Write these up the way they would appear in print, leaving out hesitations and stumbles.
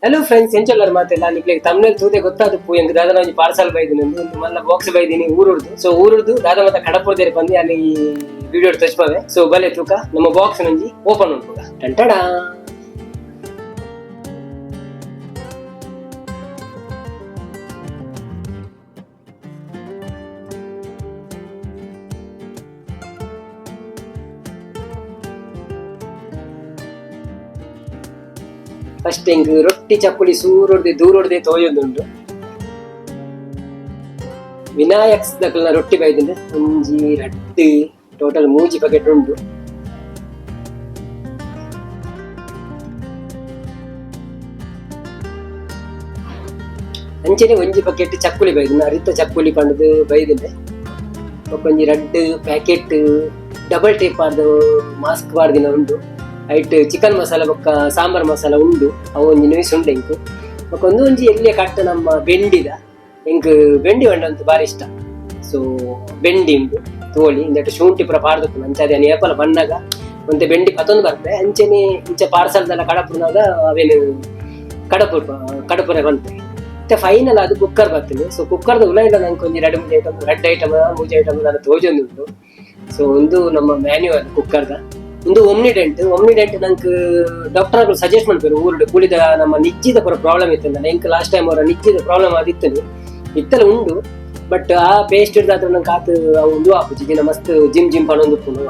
Hello friends, ಎಂಚೊಲ್ಲರ್ ಮಾತೆಲ್ಲ ನಿಕ್ಲೆಗ್ thumbnail ತೂದೆ ಗೊತ್ತಾದುಪ್ಪು ಎಂಕ್ ದಾದನ ಒಂಜಿ ಪಾರ್ಸಲ್ ಬೈದಿನಿ ಉಂದು ಒಂದು ಮಲ್ಲ ಬಾಕ್ಸ್ ಬೈದಿನಿ ಊರುರ್ದು. ಸೊ ಊರುರ್ದು ದಾದ ಮಾತ ಕಡಪುರ್ದೇರ್ ಪಂದ್ ಯಾನ್ ಈ ವಿಡಿಯೋ ತೋಜ್ಪಾವೆ. ಸೊ ಬಲೆ ತೂಕ, ನಮ್ಮ ಬಾಕ್ಸ್ ಒಂಜಿ ಓಪನ್ ಮನ್ಪುಗ. ಟಂಟಡಾ. ಫಸ್ಟ್ ಎಂಕ್ ರೊಟ್ಟಿ ಚಕ್ಕುಲಿ ಸೂರುರ್ದೆ ದೂರುರ್ದೆ ತೋಯೊಂದುಂಡು. ವಿನಾಯಕ್ಸ್ ದಕಲ್ನ ರೊಟ್ಟಿ ಬೈದಿಂಡ್. ಒಂಜಿ ರಡ್ಡ್, ಟೋಟಲ್ ಮೂಜಿ ಪ್ಯಾಕೆಟ್ ಉಂಡು. ಅಂಚನೆ ಒಂಜಿ ಪ್ಯಾಕೆಟ್ ಚಕ್ಕುಲಿ ಬೈದಿನ, ಅರಿತ ಚಕ್ಕುಲಿ ಪಂಡ್ದ್ ಬೈದಿಂಡ್. ಬೊಕ ಒಂಜಿ ರಡ್ಡ್ packet double tape ಪಾಡ್ದ್ ಮಾಸ್ಕ್ ಪಾಡ್ದಿನ ಉಂಡು. ಐಟ್ ಚಿಕನ್ ಮಸಾಲ ಬೊಕ್ಕ ಸಾಂಬಾರ್ ಮಸಾಲ ಉಂಡು. ಅವು ಒಂಜಿ ನ್ಯೂಸ್ ಉಂಡು ಎಂಕ್. ಬೊಕ ಒಂದು ಒಂಜಿ ಎಲ್ಯ ಕಟ್ಟ ನಮ್ಮ ಬೆಂಡಿದ. ಎಂಕ್ ಬೆಂಡಿ ಪಂಡ ಬಾರಿ ಇಷ್ಟ. ಸೊ ಬೆಂಡಿ ಉಂಡು ತೋಳಿ. ಇಂದೆಟ್ ಶುಂಠಿ ಪೂರ ಪಾಡ್ದುಪ್ಪುಂಡು. ಅಂಚಾದ್ ಯಾನ್ ಏಪಲ ಬನ್ನಗ ಒಂತೆ ಬೆಂಡಿ ಪತೊಂದು ಬರ್ಪೆ. ಅಂಚನೆ ಇಂಚ ಪಾರ್ಸಲ್ದೆಲ್ಲ ಕಡಪುನಗ ಅವೇನು ಕಡಪು ಕಡಪುರೆ ಪನ್ಪೆ. ಮತ್ತೆ ಫೈನಲ್ ಅದು ಕುಕ್ಕರ್ ಬರ್ತದೆ. ಸೊ ಕುಕ್ಕರ್ದ ಉಲಯಿಲ ನಂಗೆ ಒಂಜಿ ರಡ್ಡ್ ಮೂಜಿ ಐಟಮ್, ರಡ್ಡ್ ಐಟಮ್, ಮೂಜಿ ಐಟಮ್ ದಾದ ತೋಜೊಂದುಂಡು. ಸೊ ಒಂದು ನಮ್ಮ ಮ್ಯಾನ್ಯುವಲ್ ಕುಕ್ಕರ್ದ. ಒಂದು ಒಮ್ನಿಡೆಂಟ್. ಒಮ್ನಿಡೆಂಟ್ ನಂಕ್ ಡಾಕ್ಟರ್ ಅಕುಲು ಸಜೆಸ್ಟ್ ಮನ್ಪೆರ್. ಊರುಡು ಕೂಲಿದ ನಮ್ಮ ನಿಜ್ಜಿದ ಪೂರ ಪ್ರಾಬ್ಲಮ್ ಇತ್ತು. ಎಂಕ್ ಲಾಸ್ಟ್ ಟೈಮ್ ಅವರ ನಿಜ್ಜಿದ ಪ್ರಾಬ್ಲಮ್ ಆದಿತ್ತು, ಇತ್ತಲ ಉಂಡು. ಬಟ್ ಆ ಪೇಸ್ಟ್ ಹಿಡ್ದಾತ್ರ ನಂಗೆ ಆತ್ ಅವು ಉಂದು ಆಪುಜಿ. ದಿನ ಮಸ್ತ್ ಜಿಮ್ ಜಿಮ್ ಪನೊಂದುಪ್ಪುಂಡು.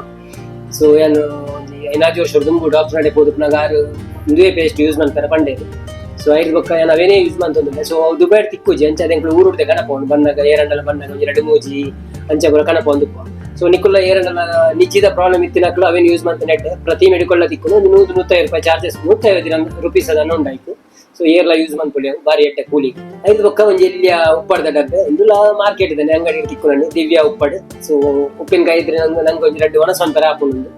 ಸೊ ಯಾನ್ ಒಂಜಿ ಐನಾಜಿ ವರ್ಷ ದುಂಬು ಡಾಕ್ಟರ್ ನಡೆ ಪೋದುಪ್ಪುನಾಗ ಆರು ಉಂದುವೇ ಪೇಸ್ಟ್ ಯೂಸ್ ಮನ್ಪೆರ ಪಂಡೇರು. ಸೊ ಐದು ಬೊಕ್ಕ ಯಾನ್ ಅವೇನೇ ಯೂಸ್ ಮಂತೊಂದುಲ್ಲೆ. ಸೊ ಅವು ದುಬೈಡ್ ತಿಕ್ಕುಜಿ. ಅಂಚ ಎಂಕ್ಲು ಊರುಡ್ದೆ ಕನಪೋಂಡು. ಬನ್ನಗ ಏರಂಡಲ ಬನ್ನಗ ಒಂಜಿ ರಡ್ಡ್ ಮೂಜಿ ಅಂಚ ಪೂರ ಕನಪೊಂದುಪ್ಪ. ಸೊ ನಿಕುಲ್ಲ ಏರಂಡಲ ನಿಜ್ಜಿದ ಪ್ರಾಬ್ಲಮ್ ಇತ್ತಿನಕ್ಲು ಅವೇನು ಯೂಸ್ ಮಂತುನೆಡ್ಡೆ. ಪ್ರತಿ ಮೆಡಿಕಲ್ ತಿಕ್ಕುನು. ಒಂದು 100 150 ರೂಪಾಯಿ ಚಾರ್ಜಸ್, 150 ರುಪೀಸ್ ಅದನ್ನು ಉಂಡಾಯ್ತು. ಸೊ ಏರ್ಲ ಯೂಸ್ ಮನ್ಪೊಲಿ, ಬಾರಿ ಎಡ್ಡೆ ಕೂಲಿ. ಐದು ಬೊಕ್ಕ ಒಂಜಿ ಎಲ್ಯ ಉಪ್ಪಡ್ದ ಡಬ್ಬೆ. ಇಂದುಲ ಮಾರ್ಕೆಟ್ ಇದ್ದಾನೆ, ಅಂಗಡಿ ತಿಕ್ಕುನಂಡಿ, ದಿವ್ಯ ಉಪ್ಪಡ್. ಸೊ ಉಪ್ಪಿನಕಾಯಿ ಇದ್ರೆ ನಂಗೆ ನಂಗೆ ಒಂಜಿ ರಡ್ಡ್ ಒಣಸ್ ಮನ್ಪೆರೆ ಆಪುಂಡು.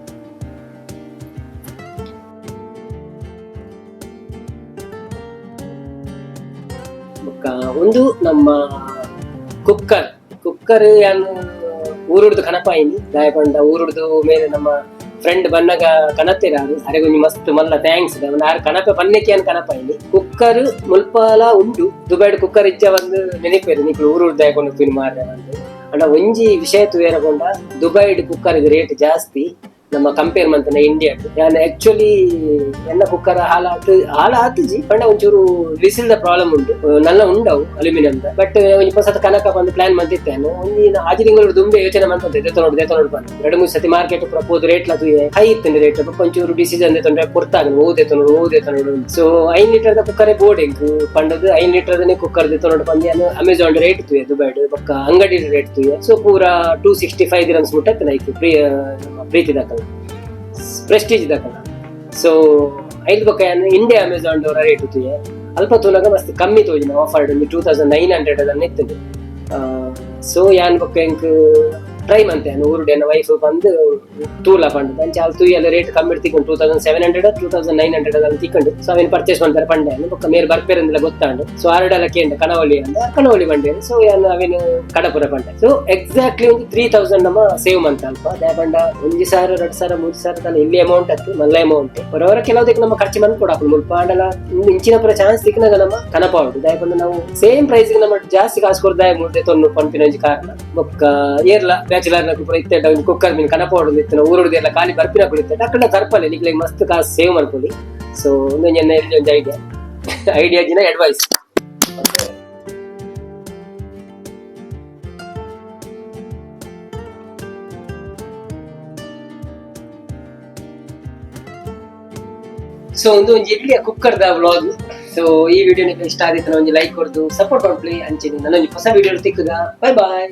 ಬೊಕ್ಕ ಒಂದು ನಮ್ಮ ಕುಕ್ಕರ್. ಕುಕ್ಕರ್ ಯಾನ್ ಊರುಡ್ದು ಕನಪಾಯಿನಿ. ದಾಯೆ ಪಂಡ ಊರುಡ್ದು ಮೇಲೆ ನಮ್ಮ ಫ್ರೆಂಡ್ ಬನ್ನಗ ಕನತೆರ್. ಅರೆಗ್ ಒಂಜಿ ಮಸ್ತ್ ಮಲ್ಲ thanks. ಆರ್ ಕನಪೆ ಪನ್ನೆಕ್ಕೆ ಯಾನ್ ಕನಪಾಯಿನಿ. ಕುಕ್ಕರ್ ಮುಲ್ಪಾಲ ಉಂಡು. ದುಬೈಡ್ ಕುಕ್ಕರ್ ಇಜ್ಜ ಬಂದು ನೆನಪೇರು ನಿಕ್ಲು ಊರುಡ್ದು ದಾಯೆ ಕೊಂಡು ಮಾರ್ರೆ ಬಂದು. ಅಂಡ ಒಂಜಿ ವಿಷಯ ತೂಯೆರೆ ಪೋಂಡ ದುಬೈಡ್ ಕುಕ್ಕರ್ ರೇಟ್ ಜಾಸ್ತಿ ನಮ್ಮ ಕಂಪೇರ್ ಮಂತನ ಇಂಡಿಯಾ. ಯಾನ್ ಆಕ್ಚುಲಿ ಎನ್ನ ಕುಕ್ಕರ್ ಹಾಲಾತ್ ಹಾಳ ಆತುಜಿ. ಪಂಡ ಒಂಚೂರು ವಿಸಿಲ್ ದ ಪ್ರಾಬ್ಲಮ್ ಉಂಟು. ನಲ್ಲ ಉಂಡವು ಅಲ್ಯೂಮಿನಿಯಂ ದ. ಬಟ್ ಒಂಜಿ ಪೊಸತ್ ಕನಕ ಬಂದು ಪ್ಲಾನ್ ಮಂತಿತ್ತೇನು. ಒಂಜಿ ಆಜಿ ತಿಂಗಳು ದುಂಬೆ ಯೋಚನೆ ಮಂತಂತೆ, ದೆತೊನೊಡು ದೆತೊನೊಡು ಪಂದ್. ಎರಡು ಮೂರು ಸತಿ ಮಾರ್ಕೆಟ್ ಪೂರ ಪೋದು ರೇಟ್ ಲ ತೂಯೆ, ಹೈ ಇತ್ತು ರೇಟ್. ಒಂಚೂರು ಡಿಸಿಷನ್ ದೆತೊಂಡ್ರೆ ಪೊರ್ತಾಗ ಓ ದೆತೊನೊಡು ಓ ದೆತೊನೊಡು. ಸೊ 5 ಲೀಟರ್ ದ ಕುಕ್ಕರೇ ಬೋಡು ಎಂಕ್ ಪಂಡದು 5 ಲೀಟರ್ ದನೇ ಕುಕ್ಕರ್ ದೆತೊನೊಡು ಪಂದ್. ಯಾನ್ ಅಮೆಜಾನ್ ರೇಟ್ ತೂಯೆ, ದುಬೈಡ್ ಬೊಕ್ಕ ಅಂಗಡಿ ರೇಟ್ ತೂಯೆ. ಸೊ ಪೂರ 265 ದಿರಮ್ಸ್ ಮುಟ್ಟ ಐಕ್ ಪ್ರೀ ನಮ್ಮ ಪ್ರೀತಿ ದಾಕಲ್ಲ, ಪ್ರೆಸ್ಟೀಜ್ ದಾಕಲ್ಲ. ಸೊ ಐದು ಬೊಕ್ಕ ಯಾನ್ India Amazon rate ತೂಯೆ. ಅಲ್ಪ ತೂನಗ ಮಸ್ತ್ ಕಮ್ಮಿ ತೋಜಿನ. ಆಫರ್ ಒಂದು 2900 ಅದನ್ನ ಇತ್ತುಂಡು. ಸೊ ಯಾನ್ ಬೊಕ್ಕ ಎಂಕ್ ಟ್ರೈ ಮಂತೆ ಯಾನ್ ಊರುಡು ಎನ್ನ ವೈಫ್ ಬಂದು ತೂಲ ಪಂಡ್. ಅಂಚ ಅಲ್ಲಿ ತೂಯಲ್ಲ, ರೇಟ್ ಕಮ್ಮಿ ತಿಕ್ಕೊಂಡು 2700, 2900 ಅದನ್ನ ತಿಕ್ಕೊಂಡು. ಸೊ ಅವೇನು ಪರ್ಚೇಸ್ ಮಾಡ್ತಾರೆ ಪಂಡೆ. ಬೊಕ್ಕ ಮೇಲ್ ಬರ್ಪೇರಂದಿಲ್ಲ ಗೊತ್ತಾಂಡು. ಸೊ ಆರಡೆಲ್ಲ ಕೇಂಡ ಕನವಳಿ ಅಂದ, ಕನವಳಿ ಬಂಡೆ. ಸೊ ಯಾನ್ ಅವೇನು ಕಡಪುರ ಪಂಡೆ. ಸೊ ಎಕ್ಸಾಕ್ಟ್ಲಿ ಒಂದು 3000 ನಮ್ಮ ಸೇವ್ ಮಂತ ಅಲ್ಪ. ದಾಯೆ ಪಂಡ 1,000, 2,000, 3,000 ತನ ಇಲ್ಲಿ ಅಮೌಂಟ್ ಅತ್ತು, ಮಲ್ಲ ಅಮೌಂಟ್. ಹೊರವರ ಕೆಲವುದಕ್ಕೆ ನಮ್ಮ ಖರ್ಚು ಮಂತ್ ಕೊಡಾಪುಂಡು. ಮುಲ್ಪ ಆಂಡಲ ಇಂಚಿನ ಪೂರ ಚಾನ್ಸ್ ತಿಕ್ನಾಗ ನಮ್ಮ ಕನಪಾವುಡು. ದಾಯೆ ಪಂಡ ನಾವು ಸೇಮ್ ಪ್ರೈಸ್ ನಮ್ಮ ಜಾಸ್ತಿ ಕಾಸು ಕೊಡ್ದಾಯ ಮೂರ್ದೆ ತೊನ್ನು ಪನ್ಪಿನ ಒಂಜಿ ಕಾರಣ. ಬೊಕ್ಕ ಏರ್ಲ ಬ್ಯಾಚುಲರ್ ನಕು ಪೂರ ಇತ್ತೆ ಒಂದು ಕುಕ್ಕರ್ ಮೀನ್ ಕನಪಾವುಡು ಇತ್ತು. ಊರುಡ್ದು ಎಲ್ಲ ಖಾಲಿ ಬರ್ಪಿನ ಕುಳಿತೆ ಅಕ್ಕಡ ತರ್ಪಲೆ, ನಿಕ್ಲೆಗ್ ಮಸ್ತ್ ಕಾಸು ಸೇವ್ ಮಾಡ್ಕೊಳ್ಳಿ. ಸೊ ಒಂದೊಂದು ಎನ್ನ ಒಂಜಿ ಐಡಿಯಾ, ಐಡಿಯಾ ಜಿನ ಅಡ್ವೈಸ್. ಸೊ ಒಂದು ಒಂಜಿ ಇಡ್ಲಿಯ ಕುಕ್ಕರ್ ದ ವ್ಲಾಗ್. ಸೊ ಈ ವಿಡಿಯೋ ನಿಮಗೆ ಇಷ್ಟ ಆಗಿತ್ತು ಒಂಜಿ ಲೈಕ್ ಕೊರ್ದು ಸಪೋರ್ಟ್ ಮಾಡ್ಲಿ. ಅಂಚನೆ ನನ್ನೊಂಜಿ ಹೊಸ ವಿಡಿಯೋ ತಿಕ್ಕುದ. Boy boy.